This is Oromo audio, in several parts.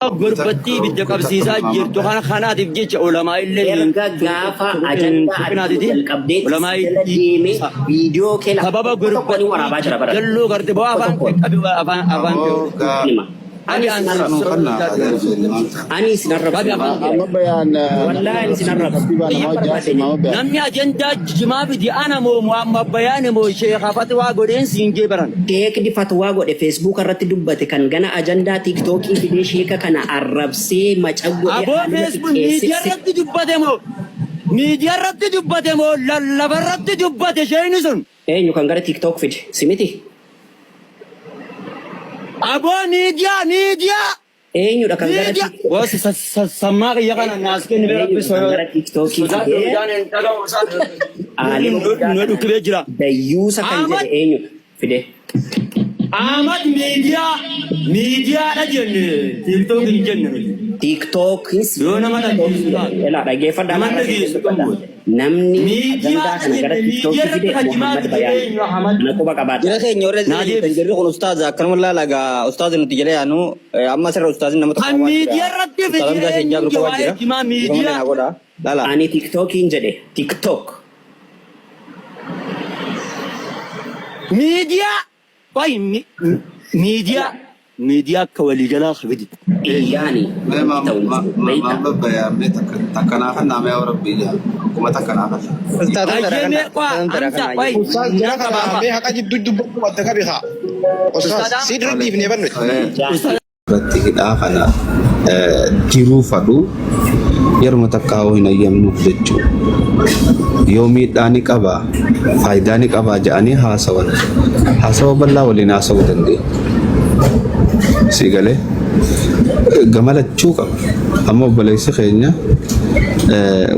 Gurbattii ibidda qabsiisaa jirtu kana kanaatiif jecha ulamaa illee hin Erga gaafa ajandaa ati tuqinaatiti jalqabdeetti ulamaa si jala deemee viidiyoo kee lafa sababa tokko tokko ni waraabaa jira bara. jalluu garte boo Tokko afaan tokkoon. qabi afaan afaan Aboo gaa Hima. Ani qabi isin aan arrabsu. sanuu kanna ajaa'ibsiisni maal ta'a? Ani isin arrabsu. qabi afaan Amma bayaan Wallaahi ani isin arrabsu. tartiibaa nama Biyya hojjaa barbaade nama bayaan. Namni ajandaa jimaa fidi ana moo Muhammad Bayaan moo Sheekha Fatwaa godheen siin jee baran. Sheekni fatwaa godhe Facebook irratti dubbate kan gana ajandaa tiktookii fidee sheeka kana arrabsee maca godhee Aboo haaluma Facebook xiqqeessee miidiyaa irratti dubbate moo miidiyaa irratti dubbate moo lallaba irratti dubbate sheekni sun. Eenyu kan gara tiktok fide si miti? Aboo miidiyaa miidiyaa Eenyudha kan gara miidiyaa. tiktok Boos sammaa kiyya kana naas kenni bee rabbi Eenyudha kan gara tiktookii sodaadhu fidee midhaan hin dhaga'u isaan aalima guddaa nu kana dhukkubee jira. dayyuusa kan Ahmad jedhe eenyudha fide? Ahmad miidiyaa miidiyaadha jenne tiiktook hin jenne nuti. Tiiktookis Yoo nama tiiktookii dhageessu jedhe. taate Elaa dhaggeeffadhaa nama amma irra dhageessu deebiin dubbadha. qabu. Namni ajandaa Miidiyaadha kana gara jenne miidiyaa tiiktookii irratti fide kan jimaa Muhammad fide Bayaan. eenyu Ahmad Kana quba qabaadha. Jira keenya warra naa jira jirtan deebisi. jirri kun ustaaza akkanuma laala gaa ustaaza nuti jala yaanu amma asirra ustaazni nama tokko Kan qabaa jira. miidiyaa irratti Ustaaz fide Hamzaa Sheekh eenyu Jaabir qabaa waa'ee jira. jimaa Dhiifama miidiyaa. naa godha. Laala. Ani tiiktookiin jedhe tiiktook. Miidiyaa Qoy miidiyaa miidiyaa akka waliigalaa fidi. Iyyaani Mee wanti ta'u hin jiru beeyta. maam babbayaan mee takka takka naa kannaa mee rabbii jaa akkuma takka naa kanna. Ustaazan tara Hayyee kana. mee qoa Ustaazan tara Hamza kana. qoy Ustaaz jara nan kana qaba amma. mee haqa jidduu dubbachuu adda qabi haa. Ustaaz Ustaaz si dura dhiifnee bannuti. Jaartii Irratti hidhaa kana diruu fadhu yeruma takkaa'uu hin hayyamnuuf jechuudha. Yoo miidhaa ni qaba, faayidaa ni qaba jedhanii haasawan. Haasawa bal'aa waliin haasawuu dandeenya. Si galee gama lachuu qaba. Amma obboleessi keenya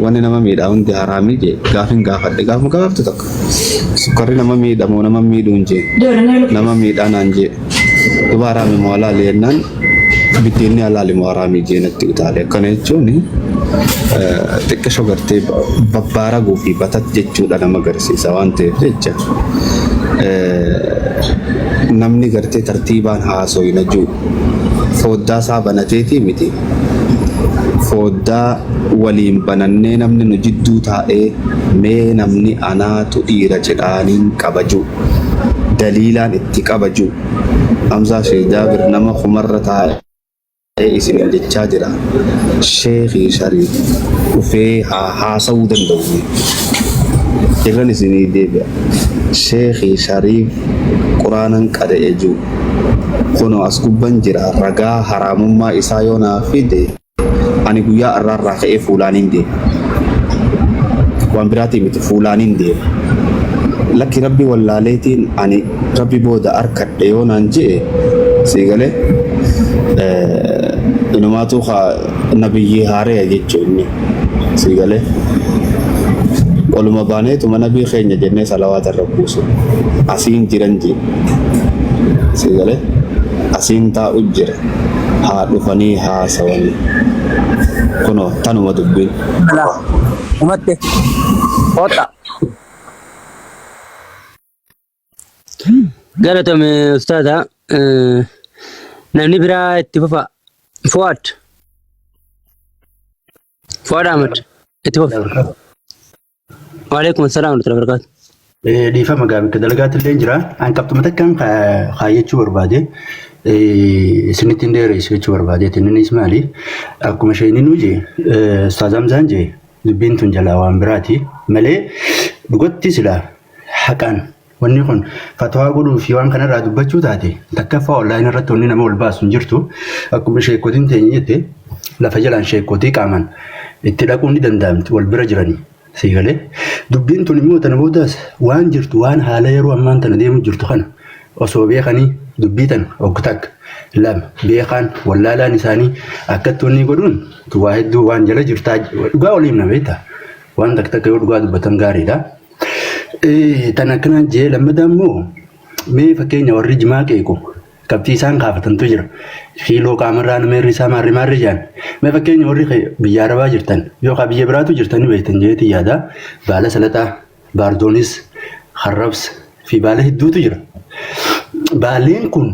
wanni nama miidhaa hundi haraamii jee gaafin gaafadhe gaafuma gabaabtu takka. Sukkarri nama miidha moo nama miidhuu hin jee. Nama miidhaa naan jee. Duba haraami moo halaali jennaan biddeenni halaali moo haraami jee natti utaale. Akkana jechuun xiqqisho gartee babbaaraguu fi batat jechuudha nama agarsiisa waan ta'eef jecha. Namni gartee tartiibaan haasoyna jiru foddaa isaa banateetii miti. Foddaa waliin banannee namni nu jidduu taa'ee mee namni anaatu dhiira cidhaaniin qaba jiru. Daliilaan itti qaba jiru. Hamzaa Sheekh Jaabir nama kumarra taa'ee isiniin jechaa jira. Sheekhi Shariif dhufee haa haasa'uu danda'u. Irran isinii deebi'a. Sheekhi Shariif Quraanan qara'e jiru. Kunoo as gubban jira ragaa haraamummaa isaa yoo naa fide ani guyyaa arraa irraa ka'ee fuulaaniin deema. Waan biraatii miti fuulaaniin deema. Lakki rabbi wallaaleetiin ani rabbi booda arkadhe yoo naan je'e sii galee inumaatuu kaa nabiyyii haareya jechuu inni sii galee oluma baaneetuma nabii keenya jennee salawaata irra buusu asiin jiran jee sii galee asiin taa'u jira haa dhufanii haasawanii kunoo tanuma dubbiin. Ala. Umatte. Kota. Galatome ustaaza. Namni biraa itti fufa. Fuad. Fuad Ahmad. Itti fufa. Waalaikum assalam warahmatullahi wabarakatuh. Dhiifama gaa bakka dalagaatti illee jira. An qabxuma takkaan kaayyachuu barbaade. Isinitti hin dheeressu jechuu barbaade. Innis maali? Akkuma isheen jee Ustaaz Hamzaan jee dubbiin tun jalaa waan biraati malee dhugatti silaa haqaan wanni kun fatwaa godhuu fi waan kanarraa dubbachuu taate takkaffaa onlaayinii irratti wanni nama ol baasu hin jirtu. Akkuma sheekotiin teenya jette lafa jalaan sheekotii qaamaan itti dhaquun ni danda'amti wal bira jiranii. Sii galee dubbiin tun immoo tana boodaas waan jirtu waan haala yeroo ammaan tana deemu jirtu kana osoo beekanii dubbii tana oggu takka lama beekaan wallaalaan isaanii akkatti wanni godhuun waa hedduu waan jala jirtaa dhugaa waliin na beektaa waan takka takka yoo dhugaa dubbatan gaariidha. Tan akkanaan jee lammataa immoo mee fakkeenya warri jimaa qeequ qabxii isaan kaafatantu jira. Kiiloo qaamarraa nama irri isaa maarri maarri jaan. Mee fakkeenya warri biyya arabaa jirtan yookaan biyya biraatu jirtan ni beektan jeetii yaada. Baala salaxaa, baardoonis, harrabs fi baala hedduutu jira. Baaleen kun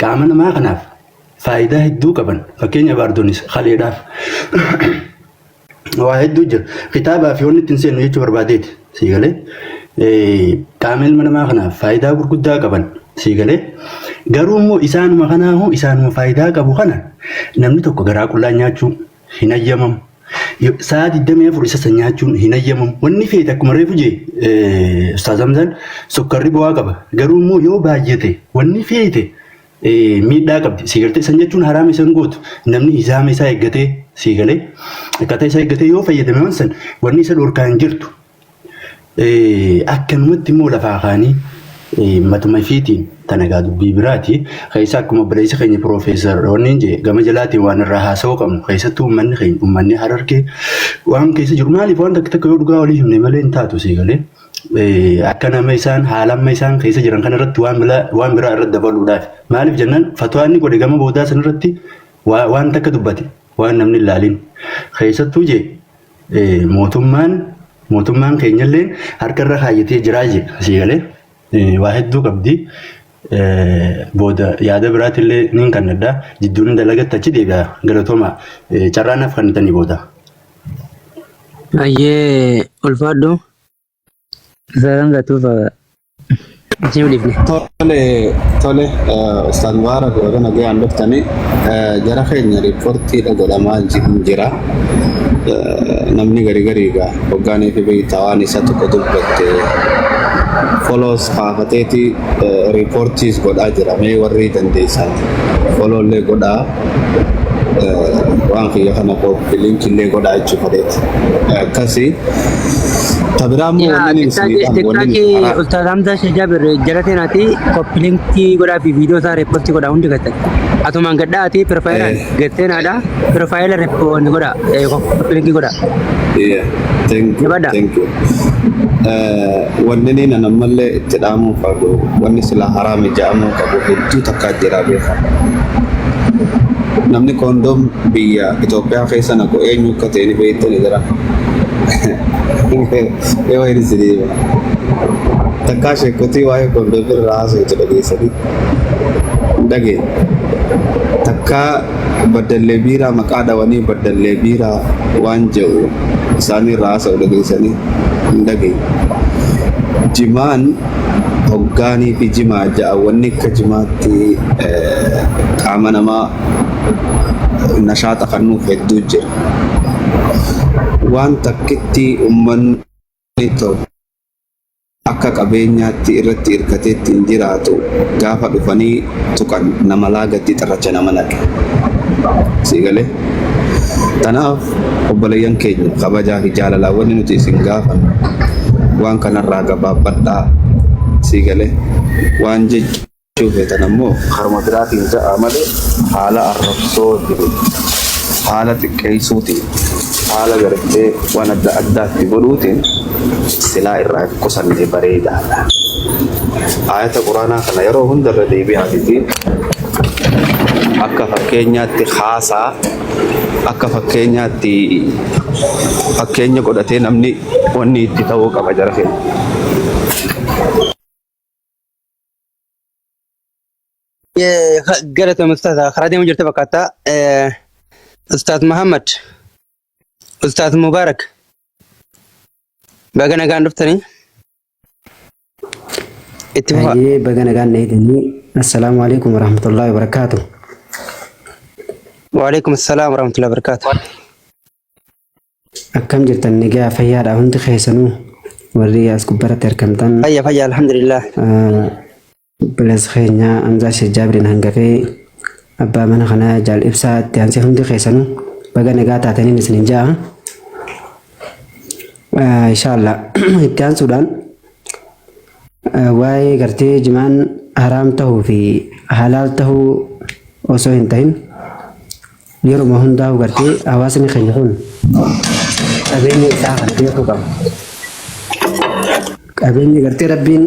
qaama namaa kanaaf Faayidaa hedduu qaban. Fakkeenya baardoonis kaleedhaaf waa hedduu jira. Kitaabaa fi wanni ittiin seennu jechuu barbaadeeti. Sii galee qaama ilma namaa kanaaf faayidaa gurguddaa qaban. Sii galee garuu immoo isaanuma kanaahu isaanuma faayidaa qabu kana namni tokko garaa qullaa nyaachuu hin ayyamamu. Sa'a 24 isa san nyaachuun hin ayyamamu. Wanni feete akkuma reefu jee Ustaaz Hamzaan sukkarri bu'aa qaba. Garuu immoo yoo baay'ate wanni feete miidhaa qabdi. Sii galtee san jechuun haraama isan gootu. Namni hizaama isaa eeggatee sii galee akkaataa isaa eeggatee yoo fayyadame waan san wanni isa dhorkaa hin jirtu. Akkanumatti immoo lafaa kaanii matuma ifiitiin tana egaa dubbii biraati. Keessa akkuma obboleessi keenya piroofeesar wanni jee gama jalaatiin waan irraa haasa'uu qabnu keessattuu uummanni keenya uummanni Harargee waan keessa jiru maaliif waan takka takka yoo dhugaa walii himne malee hin taatu sii galee. Akka nama isaan haala amma isaan keessa jiran kana irratti waan biraa irratti dabaluudhaaf. Maaliif jennaan fatwaa inni godhe gama boodaa san irratti waan takka dubbate waan namni hin laalin. Keessattuu jee mootummaan mootummaan keenyallee harka irra kaayyatee jiraa jee asii galee waa hedduu qabdi. Booda yaada biraatillee niin kannadha. Jidduun dalagatti achi deebi'a. Galatooma carraa naaf kennitanii booda. Ayyee ulfaadhu. Salam gatuuf isin dhiifne. Tole, tole, Ustaaz Mubaarak baga nagayaan dhuftanii jara keenya riippoortiidha godhamaa jira. Namni gari garii egaa hoggaanii fi beektaa waan isa tokko dubbatte foloos kaafateeti riippoortiis godhaa jira. Mee warri dandeessan foloo illee godhaa waan kiyya kana kooppi linkillee godhaa jechuu fedheeti. Akkasii. Tabiraa immoo Yaa wanni isinii dhaamu wanni tiktaakii karaa Ustaaz Hamzaa Sheekh Jaabir jala seenaati koppi linkii godhaa fi viidiyoo isaa reeppoortii godhaa hundi keessan. Atumaan gadhaati pirofaayilaan gad seenaadha. Pirofaayila reeppoortii godhaa koppi linkii godhaa. Yeah, thank you, Jabaadha. thank you. Wanni ni nan ammallee itti dhaamuu qabu, wanni sila haraami ja'amuu qabu hedduu takkaa jira beeka. Namni koondoom biyya Itoophiyaa keessa naqu eenyu akka ta'e ni beektani jira. Yoo hin isinii hima. Takkaa sheekotii waa'ee koondoom irraa haasa'u dhageessanii. Hin dhageenye. Takkaa baddallee biiraa maqaa dhawanii baddallee biiraa waan jedhu isaanii irraa haasa'u dhageessanii hin dhageenye. Jimaan hoggaanii fi jimaa ja'a wanni akka jimaatti qaama namaa nashaaxa kennuuf hedduu jira. Waan takkitti uummanni tokko akka qabeenyaatti irratti hirkatee ittiin jiraatu gaafa dhufanii tuqan nama laagatti xirracha nama naqe. Sii galee? Tanaaf obboleeyyan keenya kabajaa fi jaalalaa wanni nuti isin gaafannu waan kanarraa gabaabbadhaa sii galee waan jechuu feetan ammoo karuma biraatiin ja'a malee haala arrabsootiin haala xiqqeessuutiin haala gartee waan adda addaatti godhuutiin silaa irraa qusannee bareedaadha. Ayata quraanaa kana yeroo hunda irra deebi'aatiifi akka fakkeenyaatti haasaa akka fakkeenyaatti fakkeenya godhatee namni wanni itti ta'uu qaba jara keenya. Galatoomi Ustaaz karaa deemu jirte fakkaata. Ustaaz Muhammad, Ustaaz Mubaarak baga nagaan dhuftanii. Itti fufaa. Hayyee baga nagaan na eeganii. Assalaamu alaikum warahmatullahi wabarakaatu. Waalaikum assalaam warahmatullahi wabarakatuh. Akkam jirtan nagaa fayyaadha hundi keessanuu warri as gubbaratti argamtan. Fayya fayya alhamdulillah. Obboleessa keenya Hamzaa Sheekh Jaabiriin hangafee abbaa mana kanaa Jaal Ibsaa itti aansee hundi keessanuu baga nagaa taataniin isinin ja'a. Inshaallah itti aansuudhaan waa'ee gartee jimaan haraam tahuu fi halaal tahuu osoo hin tahin yeruma hundaa'u gartee hawaasni keenya kun qabeenya isaa kan beekuu qaba. Qabeenya gartee Rabbiin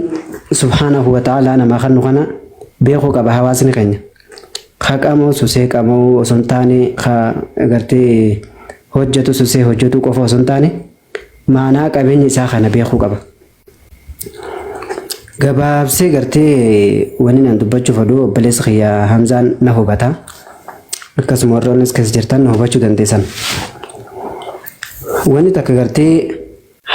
subhaanahu wa ta'aalaa namaa kennu kana beekuu qaba hawaasni keenya. Haqamoo susee qamoo osoo hin taane ka gartee hojjetu susee hojjetu qofa osoo hin taane maanaa qabeenya isaa kana beekuu qaba. Gabaabsee gartee wanni nan dubbachuu fedhu obboleessi kiyya Hamzaan na hubata. Akkasuma warroonni as keessa jirtan na hubachuu dandeessan. Wanni takka gartee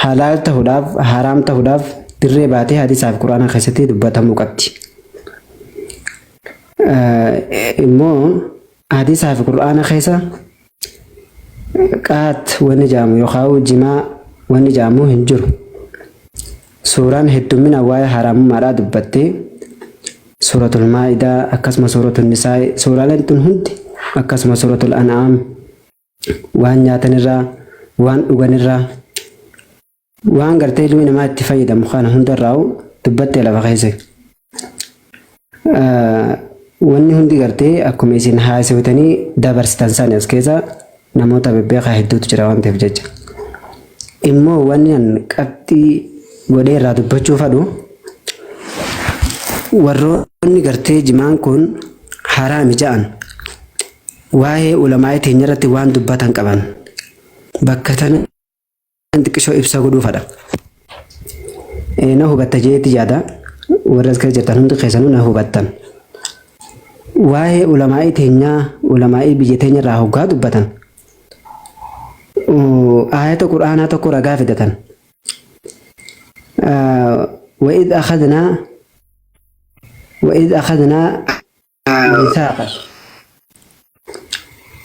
halaal ta'uudhaaf haraam ta'uudhaaf dirree baatee hadiisaa fi quraana keessatti dubbatamuu qabdi. Immoo hadiisaa fi quraana keessa qaat wanni jedhamu yookaan jimaa wanni jedhamu hin jiru. Suuraan heddummina waa'ee haraamummaadhaa dubbattee suuratul maa'idaa akkasuma suuratul nisaa suuraaleen tun hundi akkasuma suuratul an'aam waan nyaatanirraa waan dhuganirraa waan gartee ilmi namaa itti fayyadamu kana hundarraa dubbattee lafa keesse. Wanni hundi gartee akkuma isin haasawtanii dabarsitan sani as keessa namoota bebbeekaa hedduutu jira waan ta'eef jecha. Immoo wanni an qabxii godhee irraa dubbachuu fadhu warroonni gartee jimaan kun haraami ja'an waa'ee ulamaa'ii teenya irratti waan dubbatan qaban bakka tana xiqqishoo ibsa godhuu fadha. Na hubatta jeetti yaada warra as keessa jirtan hundi keessanuu na hubattan. Waa'ee ulamaa'ii teenyaa ulamaa'ii biyya teenya irraa hoggaa dubbatan aayata qur'aanaa tokko ragaa fidatan. وإذ أخذنا ميثاقا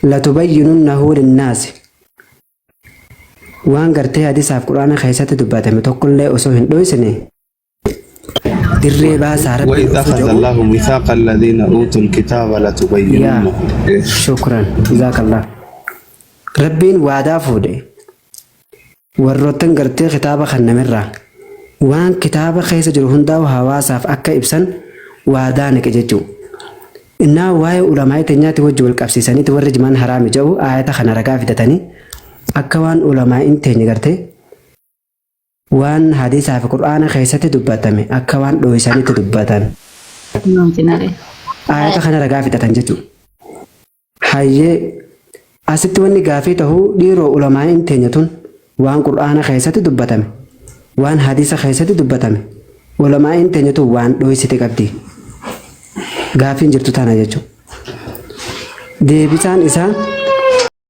لتبيننه للناس waan gartee hadiisaaf quraana keessatti dubbatame tokkollee osoo hin dhoysine dirree baasaa rabbiin وإذ osoo أخذ jedhu الله ميثاق الذين أوتوا الكتاب yaa لتبيننه. shukran jazaakallah rabbiin waadaa fuudhe warroottan gartee kitaaba kennamerraa waan kitaaba keessa jiru hundaa'u hawaasaaf akka ibsan waadaa naqe jechuu. Innaa waa'ee ulamaa'ii teenyaatti wajji wal qabsiisaniiti warri jimaan haraami jedhu aayata kana ragaa fidatanii akka waan ulamaa'iin teenya gartee waan hadiisaa fi qur'aana keessatti dubbatame akka waan dho'isanitti dubbatan. Aayata kana ragaa fidatan jechuudha. Hayyee asitti wanni gaafii ta'uu dhiiroo ulamaa'iin teenya tun waan qur'aana keessatti dubbatame waan hadiisa keessatti dubbatame ulamaa'iin teenya tun waan dho'isite qabdi. Gaafiin jirtu tana jechuudha. Deebisaan isaa